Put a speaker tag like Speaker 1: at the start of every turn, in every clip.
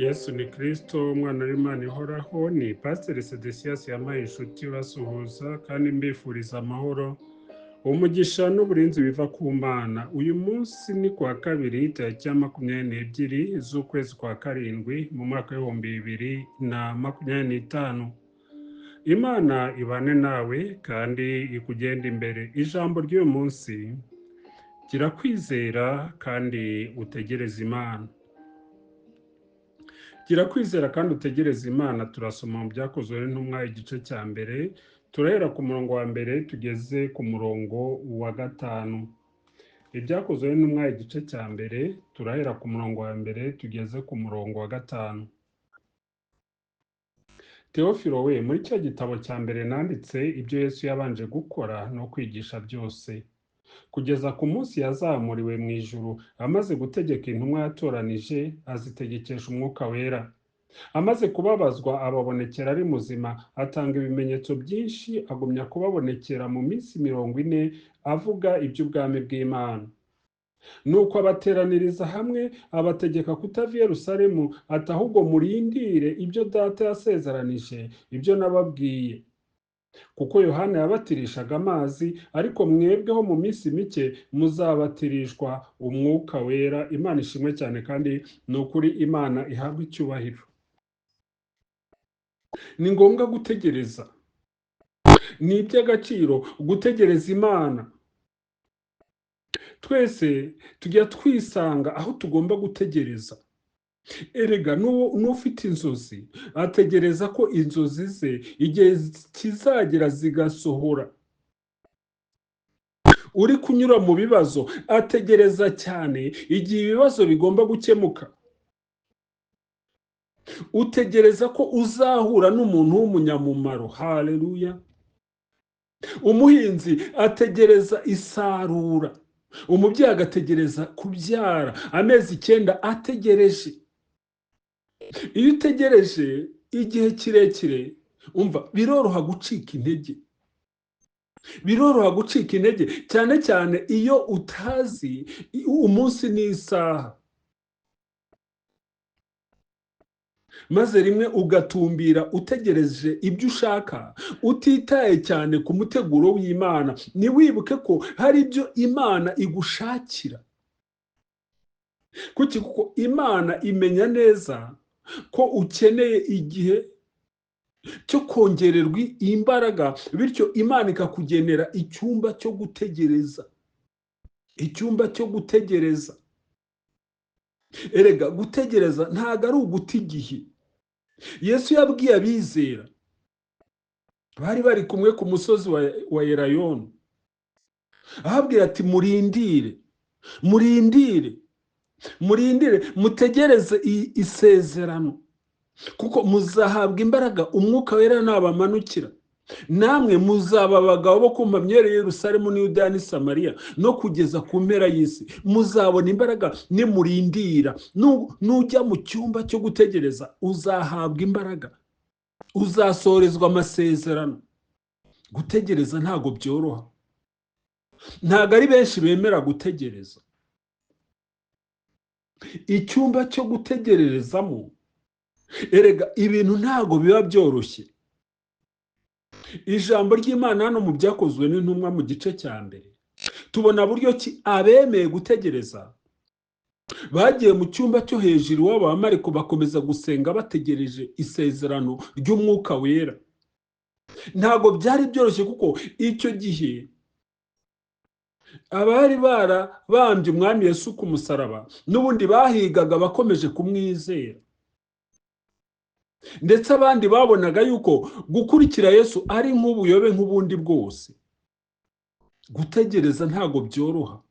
Speaker 1: Yesu ni Kristo, Umwana w'Imana ihoraho. Ni Pasiteri Sedesiyasi yampaye inshuti basuhuza kandi mbifuriza amahoro, umugisha n'uburinzi biva ku Mana. Uyu munsi ni kuwa kabiri, tariki ya 22 z'ukwezi kwa karindwi mu mwaka w'2025. Imana ibane nawe kandi ikugende imbere. Ijambo ry'uyu munsi: gira kwizera kandi utegereze Imana. Gira kwizera kandi utegereze Imana. Turasoma mu Byakozwe n'Intumwa, igice cya mbere, turahera ku murongo wa mbere tugeze ku murongo wa gatanu. Ibyakozwe n'Intumwa, igice cya mbere, turahera ku murongo wa mbere tugeze ku murongo wa gatanu. Teofilo we, muri cya gitabo cya mbere nanditse ibyo Yesu yabanje gukora no kwigisha byose, kugeza ku munsi yazamuriwe mu ijuru, amaze gutegeka intumwa yatoranije, azitegekesha Umwuka Wera. Amaze kubabazwa ababonekera ari muzima, atanga ibimenyetso byinshi, agumya kubabonekera mu minsi 40, avuga iby'ubwami bw'Imana. Nuko abateraniriza hamwe, abategeka kutava i Yerusalemu, ati: ahubwo murindire ibyo Data yasezeranije, ibyo nababwiye. Kuko Yohana yabatirishaga amazi, ariko mwebweho mu minsi mike muzabatirishwa Umwuka Wera. Imana ishimwe cyane, kandi ni ukuri Imana ihabwa icyubahiro. Ni ngombwa gutegereza, ni iby'agaciro gutegereza Imana. Twese tujya twisanga aho tugomba gutegereza. Erega n'ufite inzozi ategereza ko inzozi ze igihe kizagera zigasohora. Uri kunyura mu bibazo ategereza cyane igihe ibibazo bigomba gukemuka. Utegereza ko uzahura n'umuntu w'umunyamumaro. Haleluya! Umuhinzi ategereza isarura, umubyeyi agategereza kubyara amezi 9 ategereje. Iyo utegereje igihe kirekire, umva biroroha gucika intege. Biroroha gucika intege cyane cyane iyo utazi umunsi n'isaha, maze rimwe ugatumbira utegereje ibyo ushaka, utitaye cyane ku muteguro w'Imana. Ntiwibuke ko hari ibyo Imana igushakira. Kuki? Kuko Imana imenya neza ko ukeneye igihe cyo kongererwa imbaraga, bityo Imana ikakugenera icyumba cyo gutegereza. Icyumba cyo gutegereza. Erega gutegereza ntabwo ari uguta igihe. Yesu yabwiye abizera bari bari kumwe ku musozi wa Elayono, ababwira ati: murindire, murindire, murindire, mutegereze isezerano, kuko muzahabwa imbaraga Umwuka Wera nabamanukira, namwe muzaba abagabo bo kumpamya i Yerusalemu n'Yudaya n'i Samariya no kugeza ku mpera y'isi. Muzabona imbaraga nimurindira. Nujya mu cyumba cyo gutegereza uzahabwa imbaraga, uzasorezwa amasezerano. Gutegereza ntabwo byoroha, ntabwo ari benshi bemera gutegereza. Icyumba cyo gutegererezamo, erega ibintu ntabwo biba byoroshye. Ijambo ry'Imana hano mu Byakozwe n'Intumwa mu gice cya mbere, tubona buryo ki abemeye gutegereza bagiye mu cyumba cyo hejuru iwabo wa Mariko, bakomeza gusenga bategereje isezerano ry'Umwuka Wera. Ntabwo byari byoroshye, kuko icyo gihe abari barabambye Umwami Yesu ku musaraba n'ubundi bahigaga bakomeje kumwizera, ndetse abandi babonaga yuko gukurikira Yesu ari nk'ubuyobe nk'ubundi bwose. Gutegereza ntabwo byoroha.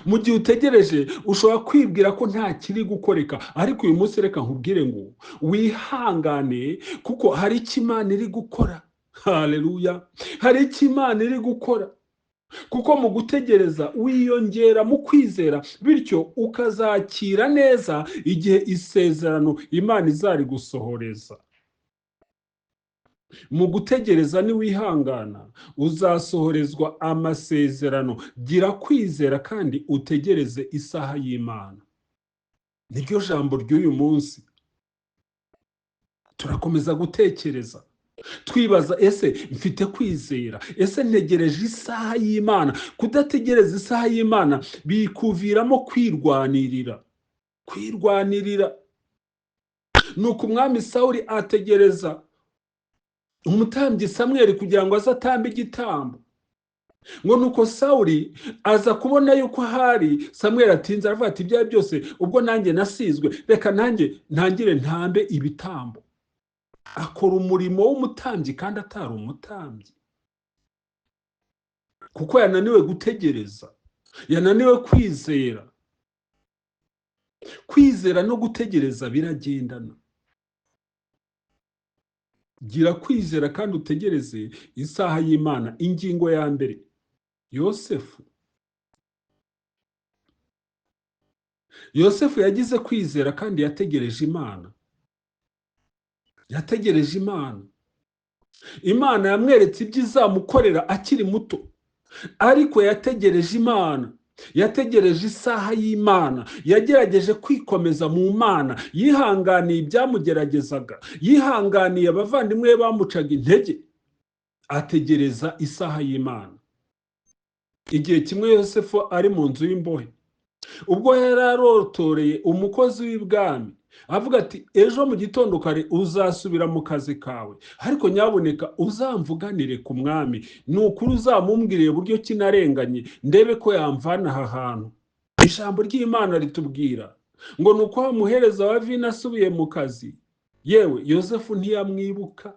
Speaker 1: Mu gihe utegereje ushobora kwibwira ko nta kiri gukoreka, ariko uyu munsi reka nkubwire ngo wihangane, kuko hari icyo Imana iri gukora. Haleluya! Hari icyo Imana iri gukora, kuko mu gutegereza wiyongera mu kwizera, bityo ukazakira neza igihe isezerano Imana izarigusohoreza. Mu gutegereza niwihangana uzasohorezwa amasezerano. Gira kwizera kandi utegereze isaha y'Imana. Niryo jambo ry'uyu munsi. Turakomeza gutekereza twibaza, ese mfite kwizera? Ese ntegereje isaha y'Imana? Kudategereza isaha y'Imana bikuviramo kwirwanirira. Kwirwanirira. Nuko umwami Sawuli ategereza umutambyi Samweli kugira ngo aze atambe igitambo. Ngo nuko Sawuli aza kubona yuko ahari Samweli atinze, aravuga ati ibyawe byose ubwo nanjye nasizwe, reka nanjye ntangire ntambe ibitambo. Akora umurimo w'umutambyi kandi atari umutambyi, kuko yananiwe gutegereza, yananiwe kwizera. Kwizera no gutegereza biragendana. Gira kwizera kandi utegereze isaha y'Imana. Ingingo ya mbere, Yosefu. Yosefu yagize kwizera kandi yategereje Imana. Yategereje Imana. Imana yamweretse ibyo izamukorera akiri muto, ariko yategereje Imana. Yategereje isaha y'Imana. Yagerageje kwikomeza mu Mana, yihanganiye ibyamugeragezaga, yihanganiye abavandimwe bamucaga intege, ategereza isaha y'Imana. Igihe kimwe Yosefu ari mu nzu y'imbohe, ubwo yari arotoreye umukozi w'ibwami, avuga ati ejo mu gitondo kare uzasubira mu kazi kawe, ariko nyabuneka uzamvuganire ku mwami, ni ukuri uzamumbwiriye buryo kinarenganye, ndebe ko yamvana aha hantu. Ijambo ry'Imana ritubwira ngo ni uko wamuhereza wa vino asubiye mu kazi, yewe Yosefu ntiyamwibuka,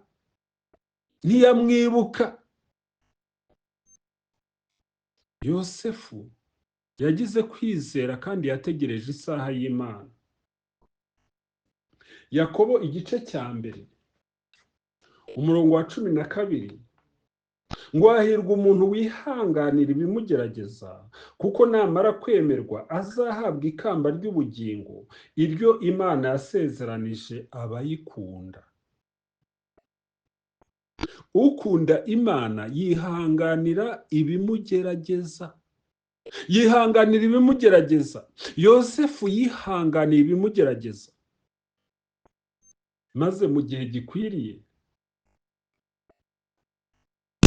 Speaker 1: ntiyamwibuka. Yosefu yagize kwizera kandi yategereje isaha y'Imana. Yakobo igice cya mbere umurongo wa 12 ngo hahirwa umuntu wihanganira ibimugerageza, kuko namara kwemerwa azahabwa ikamba ry'ubugingo, iryo Imana yasezeranije abayikunda. Ukunda Imana yihanganira ibimugerageza, yihanganira ibimugerageza. Yosefu yihanganiye ibimugerageza, maze mu gihe gikwiriye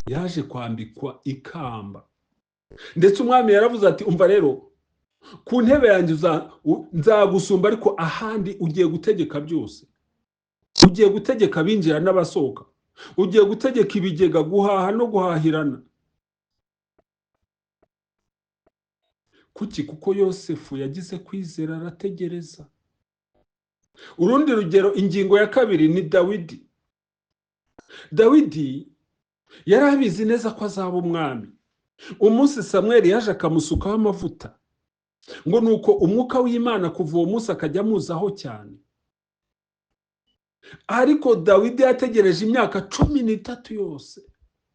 Speaker 1: yaje kwambikwa ikamba. Ndetse umwami yaravuze ati umva rero, ku ntebe yanjye nzagusumba, ariko ahandi ugiye gutegeka byose. Ugiye gutegeka abinjira n'abasohoka, ugiye gutegeka ibigega, guhaha no guhahirana. Kuki? Kuko Yosefu yagize kwizera arategereza. Urundi rugero, ingingo ya kabiri ni Dawidi. Dawidi yari abizi neza ko azaba umwami. Umunsi Samweli yaje akamusukaho amavuta, ngo nuko umwuka w'Imana kuva uwo munsi akajya amuzaho cyane. Ariko Dawidi yategereje imyaka 13 yose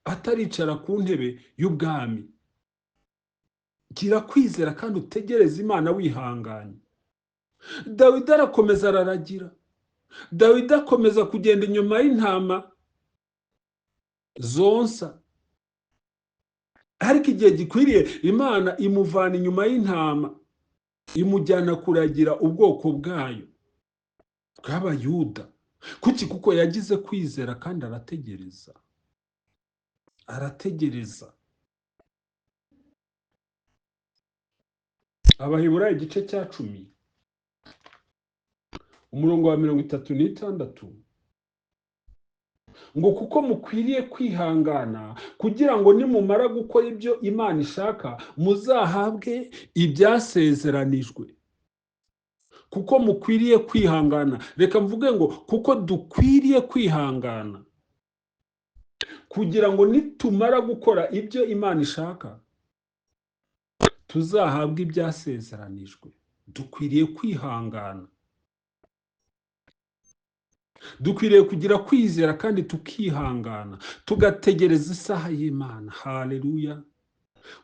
Speaker 1: ataricara ku ntebe y'ubwami. Gira kwizera kandi utegereze Imana wihanganye. Dawidi arakomeza araragira. Dawidi akomeza kugenda inyuma y'intama zonsa, ariko igihe gikwiriye Imana imuvana inyuma y'intama, imujyana kuragira ubwoko bwayo bw'Abayuda. Kuki? Kuko yagize kwizera kandi arategereza, arategereza. Abaheburayo igice cya 10 umurongo wa 36 ngo kuko mukwiriye kwihangana kugira ngo nimumara gukora ibyo Imana ishaka muzahabwe ibyasezeranijwe. Kuko mukwiriye kwihangana. Reka mvuge ngo kuko dukwiriye kwihangana kugira ngo nitumara gukora ibyo Imana ishaka tuzahabwe ibyasezeranijwe. Dukwiriye kwihangana. Dukwiriye kugira kwizera kandi tukihangana, tugategereza isaha y'Imana. Haleluya!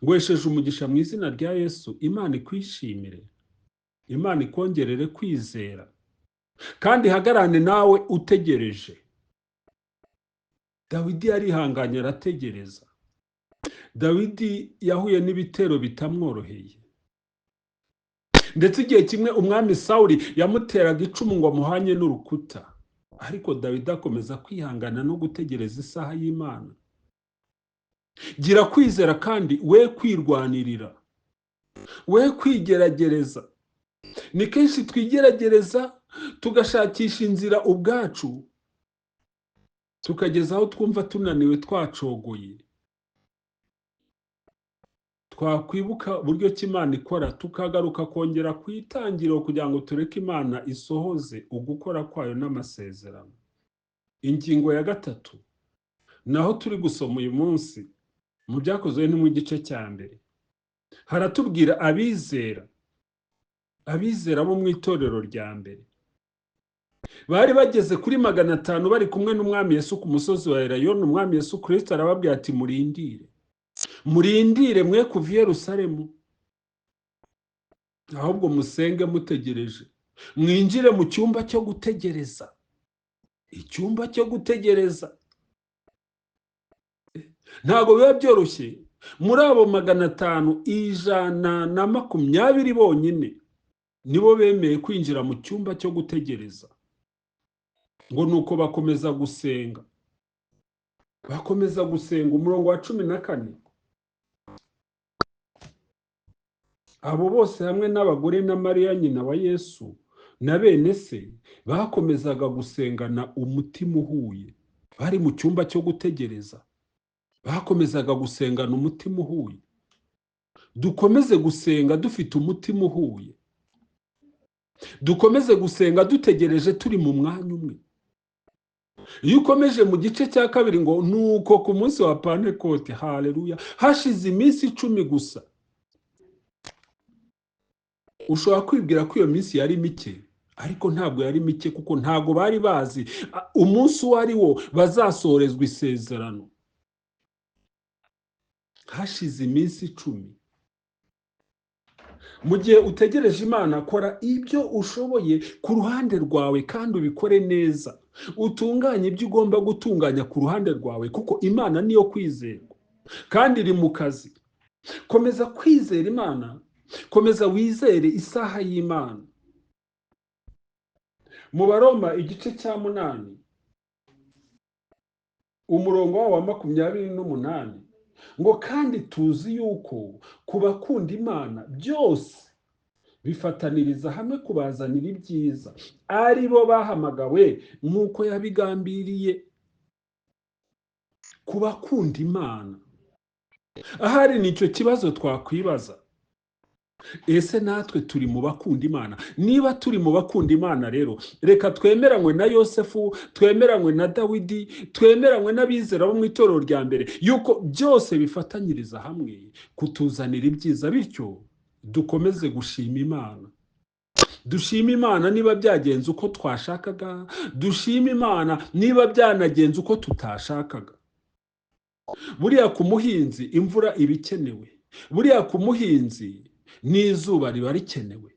Speaker 1: Ngwesheje umugisha mu izina rya Yesu. Imana ikwishimire, Imana ikongerere kwizera, kandi ihagararane nawe utegereje. Dawidi yarihanganye arategereza. Dawidi yahuye n'ibitero bitamworoheye. Ndetse igihe kimwe umwami Sawuli yamuteraga icumu ngo amuhanye n'urukuta, ariko Dawidi akomeza kwihangana no gutegereza isaha y'Imana. Gira kwizera kandi we kwirwanirira, we kwigeragereza. Ni kenshi twigeragereza tugashakisha inzira ubwacu, tukageza aho twumva tunaniwe twacogoye. Twakwibuka uburyo ki Imana ikora, tukagaruka kongera ku itangiriro kugira ngo tureke Imana isohoze ugukora kwayo n'amasezerano. Ingingo ya gatatu naho turi gusoma uyu munsi mu Byakozwe ni mu gice cya mbere, haratubwira abizera bo mu itorero rya mbere bari bageze kuri 500 bari kumwe n'umwami Yesu ku musozi wa Elayono. Umwami Yesu Kristo arababwira ati murindire, murindire mwe kuva i Yerusalemu, ahubwo musenge mutegereje, mwinjire mu cyumba cyo gutegereza. Icyumba cyo gutegereza ntabwo biba byoroshye. Muri abo 500, 120 bonyine nibo bemeye kwinjira mu cyumba cyo gutegereza. Ngo nuko bakomeza gusenga, bakomeza gusenga. Umurongo wa 14, abo bose hamwe n'abagore na Mariya nyina wa Yesu na bene se bakomezaga gusengana umutima uhuye. Bari mu cyumba cyo gutegereza, bakomezaga gusengana umutima uhuye. Dukomeze gusenga dufite umutima uhuye, dukomeze gusenga dutegereje turi mu mwanya umwe. Iyo ukomeje mu gice cya kabiri ngo nuko ku munsi wa Pantekote, haleluya, hashize iminsi 10 gusa. Ushobora kwibwira ko iyo minsi yari mike, ariko ntabwo yari mike, kuko ntabwo bari bazi umunsi uwo ari wo bazasorezwa isezerano. Hashize iminsi 10. Mu gihe utegereje Imana, kora ibyo ushoboye ku ruhande rwawe kandi ubikore neza. Utunganye ibyo ugomba gutunganya ku ruhande rwawe, kuko Imana niyo kwizerwa kandi iri mu kazi. Komeza kwizera Imana, komeza wizere isaha y'Imana. Mu Baroma igice cya 8 umurongo wa 28 ngo kandi tuzi yuko ku bakunda Imana byose bifataniriza hamwe kubazanira ibyiza, ari bo bahamagawe nk'uko yabigambiriye. Ku bakunda Imana, ahari nicyo kibazo twakwibaza. Ese natwe turi mu bakunda Imana? Niba turi mu bakunda Imana rero, reka twemeranywe na Yosefu, twemeranywe na Dawidi, twemeranywe n'abizera bo mu itorero rya mbere yuko byose bifatanyiriza hamwe kutuzanira ibyiza. Bityo dukomeze gushima Imana. Dushima Imana niba byagenze uko twashakaga, dushima Imana niba byanagenze uko tutashakaga. Buriya ku muhinzi imvura iba ikenewe, buriya ku muhinzi n'izuba riba rikenewe,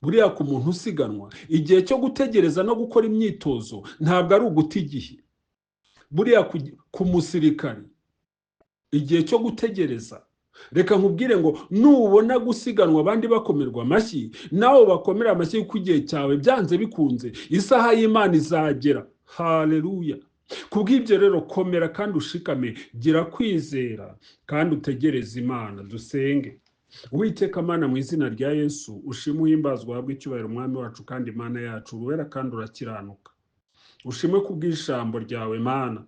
Speaker 1: buriya ku muntu usiganwa igihe cyo gutegereza no gukora imyitozo ntabwo ari uguta igihe. Buriya ku musirikari igihe cyo gutegereza, reka nkubwire ngo nubona gusiganwa abandi bakomerwa amashyi, nawe bakomera amashyi kuko igihe cyawe byanze bikunze isaha y'Imana izagera. Haleluya. Kubw'ibyo rero komera kandi ushikame, gira kwizera kandi utegereze Imana. Dusenge. Uwiteka Mana, mu izina rya Yesu, ushimwe uhimbazwe, uhabwe icyubahiro Umwami wacu kandi Imana yacu, uwera kandi urakiranuka. Ushimwe kubw'ijambo ryawe Mana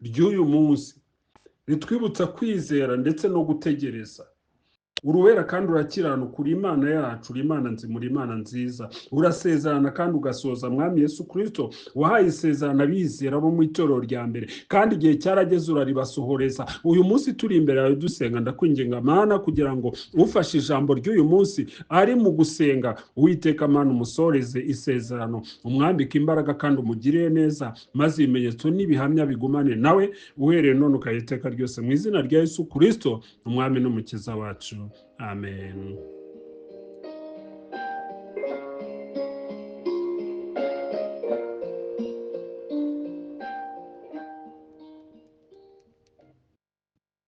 Speaker 1: ry'uyu munsi ritwibutsa kwizera ndetse no gutegereza. Uruwera kandi urakiranuka, uri Imana yacu, uri Imana nzima, uri Imana nziza. Urasezerana kandi ugasoza. Mwami Yesu Kristo, wahaye isezerano abizera bo mu itorero rya mbere, kandi igihe cyarageze uraribasohoreza. Uyu munsi turi imbere yawe dusenga, ndakwinginga Mana kugira ngo ufashe ijambo ry'uyu munsi ari mu gusenga, Uwiteka Mana umusoreze isezerano, umwambike imbaraga kandi umugirire neza, maze ibimenyetso n'ibihamya bigumane nawe uhereye none ukayiteka ryose, mu izina rya Yesu Kristo, Umwami n'Umukiza wacu. Amen.